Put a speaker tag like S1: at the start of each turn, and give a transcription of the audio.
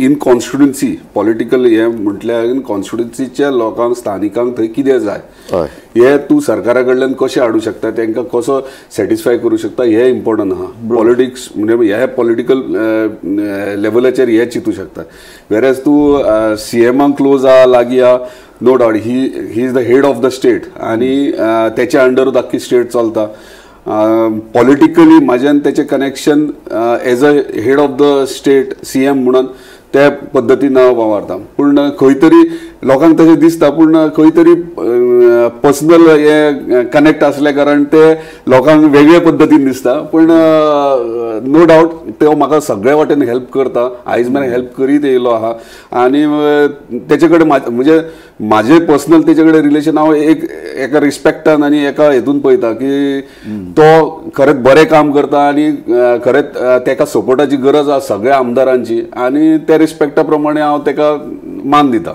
S1: In constituency political हें म्हटल्यार in कॉन्स्टिट्युन्सीच्या लोकांक, स्थानिकांक थंय कितें जाय हे तूं सरकारा कडल्यान कशें हाडूं शकता, तांकां कसो सॅटिस्फाय करूं शकता, हें इम्पॉर्टंट आहा. पॉलिटिक्स म्हणजे हे पॉलिटिकल लेवलाचेर हे चिंतू शकता. वेरएज तूं सीएमाक क्लोज आहा, लागीं आहा, no doubt he is the head of the state आनी तेच्या अंडरूच आख्खी स्टेट चलता. पॉलिटिकली म्हाजें तेचें connection as a head of the state, CM म्हणून त्या पद्दतीन हांव वावरता. पूण खंय तरी लोकांक तशें दिसता, पूण खंय तरी पर्सनल हे कनेक्ट आसल्या कारण ते लोकांक वेगळे पद्दतीन दिसता. पूण नो डावट तो म्हाका सगळे वाटेन हेल्प करता, आयज मेरेन हेल्प करीत येयलो आहा. आनी तेचे कडेन म्हणजे म्हाजें पर्सनल तेचे कडेन रिलेशन हांव एक एका रिस्पेक्टान आनी एका हेतून पळयता की तो खरेंच बरें काम करता आनी खरेंच तेका सपोर्टाची गरज आसा सगळ्या आमदारांची आनी त्या रिस्पेक्टा प्रमाणे हांव तेका मान दिता.